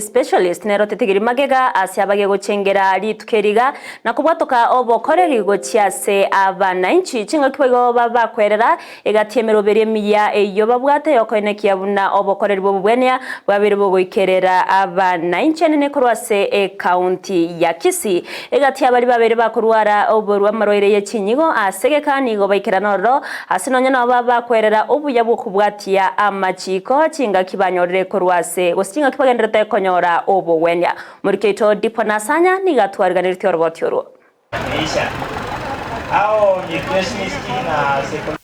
Specialist nero tetigiri magega ase abage gochengera rituko eri iga na kobwatoka obokoreri gochia ase abanainchi. Chingaki boigo babakwerera egati emeroberi emiya eyio babwate yokoenekia buna obokoreri bw'obobwenia bwabeire bogoikerera abanainchi anene korwa ase ecounty ya Kisii. Egati abaria babeire bakorwara oborwa amarwaire ye chinyigo ase egeka nigo baikerana ororo ase nonya nabo babakwerera obuya bw'okobwatia Tia amachiko chingaki banyorire korwa ase, gose chingaki bagenderete konyora obogwenia. Omoriki oito Dipo Nasanya nigo atwariganeretie oroboti orwo.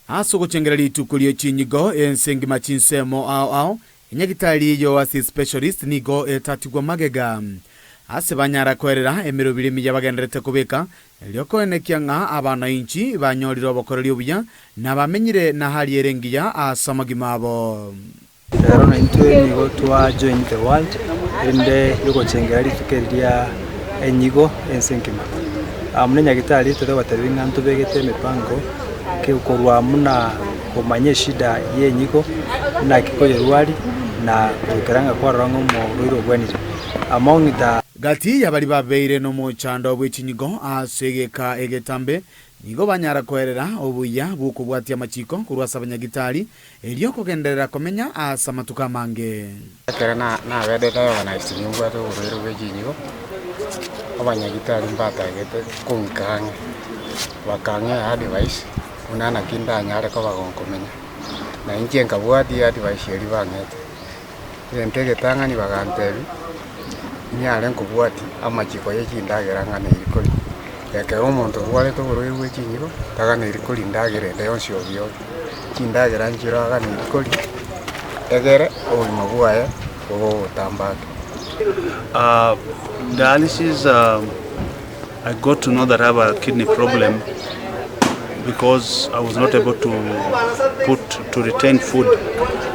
Ase ogochengera rituko rie chinyigo ense engima chinsemo ao ao, enyagitari y'Oasis Specialist nigo etatigwa magega. Ase banyara koerera emerobiri emiya bagenderete kobeka, Erio koenekia ng'a abanainchi banyorire obokoreri obuya, na bamenyire na hali ere engiya ase amagima abo. Rero naintwe nigo twa join the world erinde yogochengera rituko eri ria enyigo ense engima. Buna enyagitari totegotebi ng'a ntobegete emipango korwa buna komanya eshida ya enyigo naki koyerwari na goikera ng'a kwarora ng'a omorwaire obwenire. Among the. Gati y'abaria babeire nomochando bwe chinyigo ase egeka egetambe, nigo banyara koerera obuya bw'okobwatia amachiko korwa ase abanyagitari, erio kogenderera komenya ase amatuko amange. Ekero nabete diagnosed nimbwate oborwaire bwe chinyigo, abanyagitari mbatagete kong'ika ang'e, bakang'ea advice buna naki ndanyare koba gonkomenya. Na inche nkabwatia advice eria bang'ete. Egento egetang'ani bagantebia, inyare nkobwatia amachiko ye chindagera ng'aneiri koria. Ekero omonto orwarete oborwaire bwe chinyigo, taganeiri koria endagera ende yonsi ovyo ovyo. Chindagera nchire aganeiri koria, egere obogima bwaye bobe obotambe ake. Dialysis I got to know that I have a kidney problem because I was not able to put to retain food.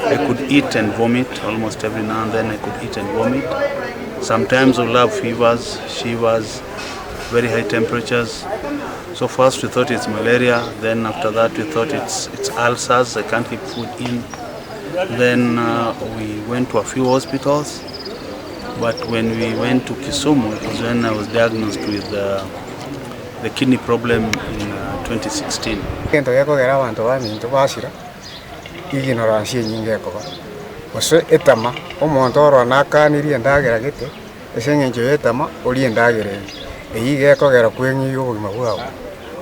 I could eat and vomit almost every now and then. I could eat and vomit. Sometimes I will have fevers, shivers, very high temperatures. So first we thought it's malaria, then after that we thought it's it's ulcers. I can't keep food in. Then we went to a few hospitals. But when we went to Kisumu is when I was diagnosed with the kidney problem in 2016. Egento gekogera abanto baminto basira, ignorance enyinge ekoba, gose etama, omonto ororo nakanirie endagera gete, ase eng'encho ya etama orie endagera eye, eyio iga ekogera kweng'iyia obogima bwao.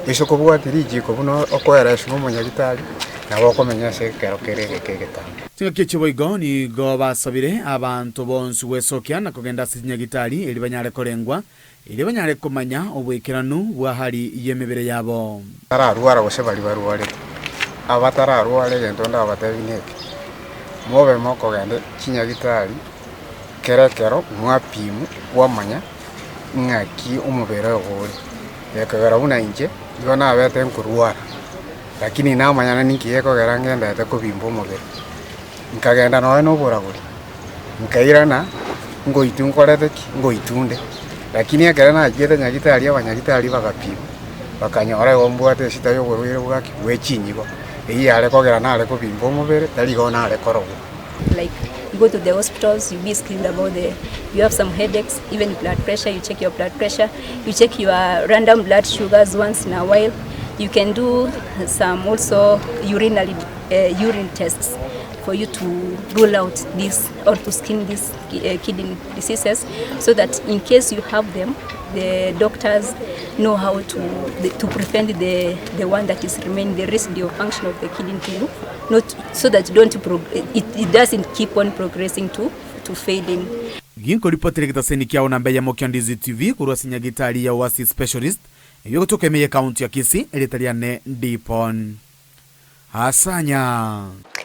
Ase okobwatia richiko buna okoereswa na omonyagitari, nabo okomenya ase ekero kere egeke egetambe. Chingaki echio boigo nigo basabire abanto bonsi gwesokia na kogenda ase chinyagitari erio banyare korengwa, erio banyare komanya oboikeranu bwa hali y'emebere yabo. Batararwara gose baria barwarete. Abatararwara egento ndabatebi neke, mobe mokogenda chinyagitari kera ekero mwapimwa kwamanya ng'aki omobere ogo ore. Gekogera buna inche, nigo nabete nkorwara. Lakini namanyana ninki gekogera ngenderete kobimba omobere. Nkagenda nonya na oboragori, nkairana ngoitwa nkorete ki? Ngoitunde. Lakini ekero nachiete nyagitari abanyagitari bagapima, bakanyora igo mbwate esita ya oborwaire bwa ki? Bwe chinyigo. Eyio yare kogera nare kobimba omobere, tari igo nare korogwa. Like you go to the hospitals you be screened about the you have some headaches even blood pressure you check your blood pressure you check your random blood sugars once in a while you can do some also urinary uh, urine tests for you to rule out this or to screen these uh, kidney diseases so that in case you have them the doctors know how to the, to prevent the the one that is remaining the residual function of the kidney to not so that don't it, it doesn't keep on progressing to to failing. Ginkoripotera egetaseni kiao namba eyemo kia Ndizi TV korwa ase nyagitari ya Oasis Specialist eyio egotoka ime ye county ya Kisii erieta riane Dipon Asanya.